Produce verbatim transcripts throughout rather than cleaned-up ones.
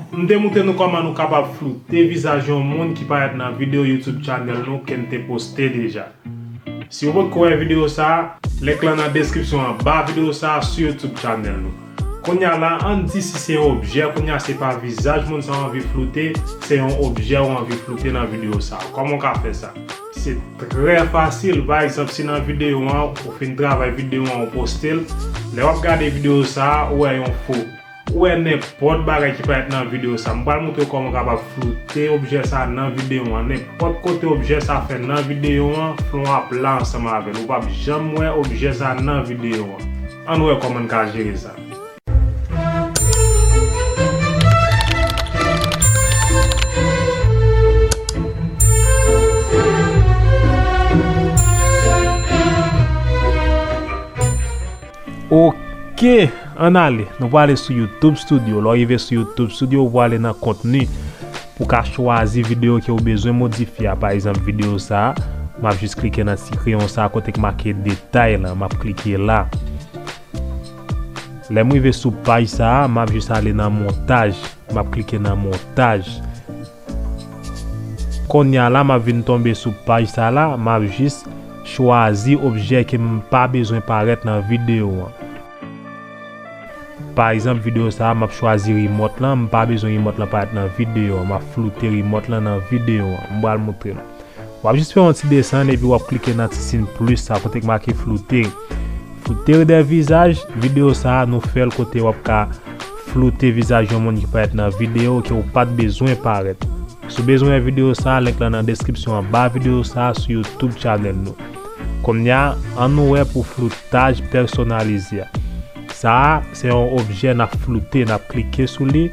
M te montre nou kòman nou kapab floute vizaj yon moun ki parèt nan videyo YouTube channel nou ke n te poste deja. Si w potko wè videyo sa a, link lan nan deskripsyon anba videyo sa a sou YouTube channel nou. Kounye a la, ann di si se yon objè, kounye a se pa vizaj moun sa w anvi floute, se yon objè w anvi floute nan videyo sa a. Kòman w ka fè sa? Se trè fasil. Pa egzanp, si nan videyo an, ou fin travay videyo an, ou poste l, lè w ap gade videyo sa a, ou wè yon fo. Ou wè nenpòt bagay ki parèt nan videyo sa. M pral montre w kòman w kapab floute objè sa nan videyo an. Nenpòt kote objè sa fè nan videyo an, flon ap la ansanm avè l. Ou p ap janm wè objè sa nan videyo an. Ann wè kòman n ka jere sa. Ok, ann ale. Nou prale sou YouTube Studio. Lè w rive sou YouTube Studio, ou prale nan kontni pou w ka chwazi videyo ke w bezwen modifye a. Pa egzanp, videyo sa a, m ap jis klike nan ti kreyon sa a kote k make detay lan. M ap klike la. Lè m rive sou paj sa a, m ap jis ale nan montaj. M ap klike nan montaj. Kounye a la, m ap vin tonbe sou paj sa la, m ap jis chwazi objè ke m pa bezwen parèt nan videyo an. Pa egzanp, videyo sa a, m ap chwazi rimòt lan, m pa bezwen rimòt lan parèt nan videyo an, m ap floute rimòt lan nan videyo an. M pral montre nou. W ap jis fè yon ti desann epi w ap klike nan ti siy plis sa kote k make floute. Floute de vizaj, videyo sa a nou fè l kote w ap ka floute vizaj yon moun ki parèt nan videyo ke w pa t bezwen parèt. Si w bezwen wè videyo sa a, link lan nan deskripsyon anba videyo sa a sou YouTube channel nou. Kounye a, ann nou wè pou floutaj pèsonalize a. Sa a, se yon objè n ap floute, n ap klike sou li.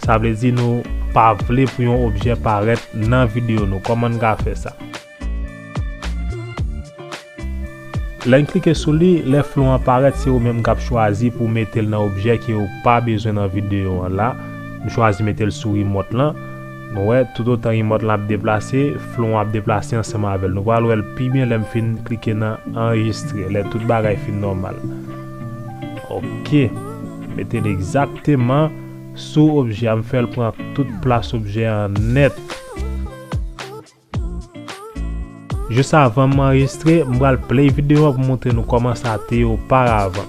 Sa vle di nou pa vle pou yon objè parèt nan videyo nou. Kòman n ka fè sa? Lè n klike sou li, lè flon an parèt, se ou menm k ap chwazi pou w mete l nan objè ke w pa bezwen nan videyo an la. M chwazi mete l sou rimòt lan. Nou wè, toutotan rimòt lan ap deplase, flon an ap deplase ansanm avè l. Nou pral wè l pi byen lè m fin klike nan anrejistre, lè tout bagay fin nòmal. Ok. Mete l egzakteman sou objè a, m fè l pran tout plas objè an nèt. Jis avan m anrejistre, m pral play videyo an pou montre nou kòman sa te ye oparavan.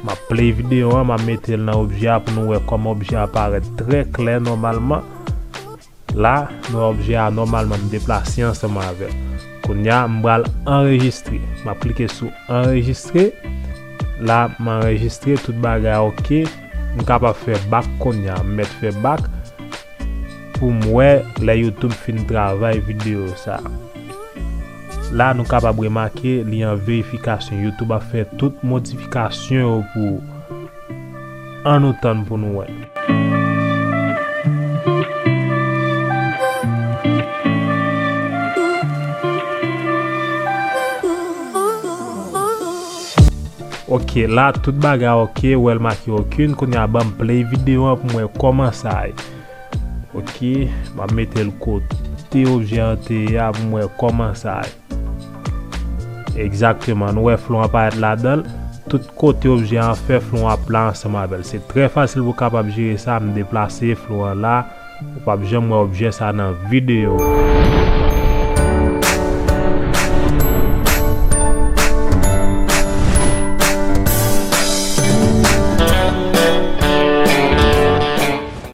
M ap play videyo an, m ap mete l nan objè a pou nou wè kòman objè a parèt trè klè nòmalman. La, nou wè objè a nòmalman m deplase ansanm avè l. Kounye a, m pral anrejistre. M ap klike sou anrejistre. La, m anrejistre, tout bagay ok. M kapab fè back kounye a. M mèt fè back pou m wè lè YouTube fin travay videyo sa. La, nou kapab remake li an verifikasyon. YouTube ap fè tout modifikasyon yo pou ou. Ann nou tann pou nou wè. Ok, la tout bagay ok, ou wè l make okenn. Kounye a ban m play videyo an pou m wè kòman sa ye. Ok, m ap mete l kote objè an te ye a pou m wè kòman sa ye. Egzakteman, nou wè flon an parèt ladan l. Tout kote objè an fè, flon an ap la ansanm avè l. Se trè fasil pou w kapab jere sa. M deplase flon an la. Ou p ap janm wè objè sa nan videyo.